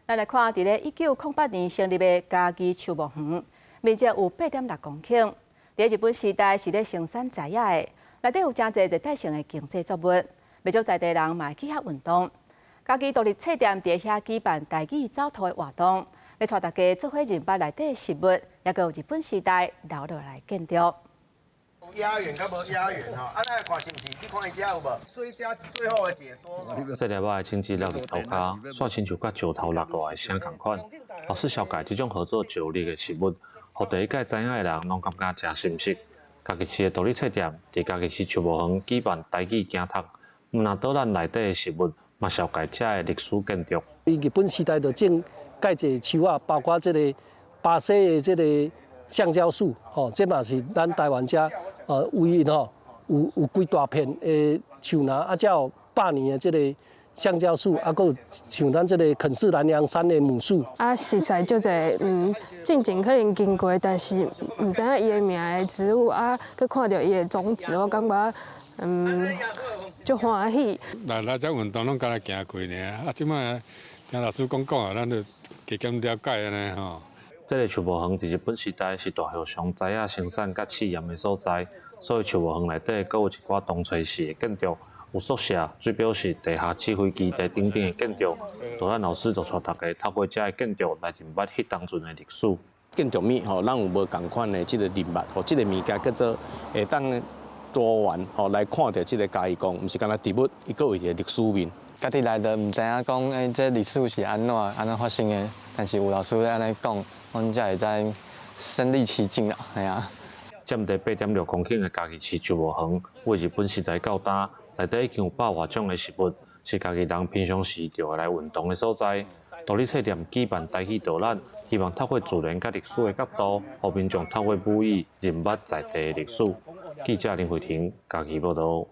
咱來看，佇咧1908年成立的嘉義樹木園，面積有8.6公頃。佇日本時代是咧生產材仔的，內底有誠濟熱帶性的經濟作物，袂少在地人嘛會去遐運動。嘉義獨立冊店佇遐舉辦台語走圖的活動，來帶大家做伙認捌內底的食物，抑閣有日本時代留落來的建築。有押韻佮無押韻吼，啊，咱來看是毋是？你看伊遮有無？最佳最後的解說。這粒仔的種子落佇塗跤，煞親像佮石頭落落來的聲仝款。老師紹介這種號做石栗的食物，予第一擺知影的人攏感覺誠新鮮。嘉義市的獨立冊店佇嘉義市樹木園舉辦台語行讀，毋但導覽內底的食物，嘛紹介遮的歷史建築。日本時代就種蓋濟樹仔，包括這个巴西的這个橡膠樹，吼，這嘛是咱台灣遮唯一吼有幾大片的樹林，啊，才有百年的這个橡膠樹，啊，閣有像咱這个肯氏南洋杉的母樹。啊，實在足濟，進前可能經過，但是毋知影伊的名的植物，啊，閣看著伊的種子，我感覺足歡喜。來來遮運動攏敢若行過爾，啊，這擺聽老師講講啊，咱就加減了解按呢吼。這个樹木園佇日本時代是大和尚材仔生產佮試驗的所在，所以樹木園內底閣有一寡當初時的建築，有宿舍、水表室、地下指揮基地等等的建築。導覽老師就帶大家透過遮的建築來認捌彼當陣的歷史。建築物吼，咱有無仝款的這个認捌吼，這个物件叫做會當多元吼來看著這个嘉義港，毋是干焦植物，伊閣有一个歷史面。家己來就毋知影講，欸，這歷史是按怎按怎發生的，但是有老師咧按呢講，阮才會知身歷其境啦，嘿啊。佔地8.6公頃的嘉義市樹木園，為日本時代到今，內底已經有百外種的食物，是嘉義人平常時就會來運動的所在。獨立冊店舉辦台語導覽，希望透過自然佮歷史的角度，予民眾透過母語認捌在地的歷史。記者林慧婷嘉義報導。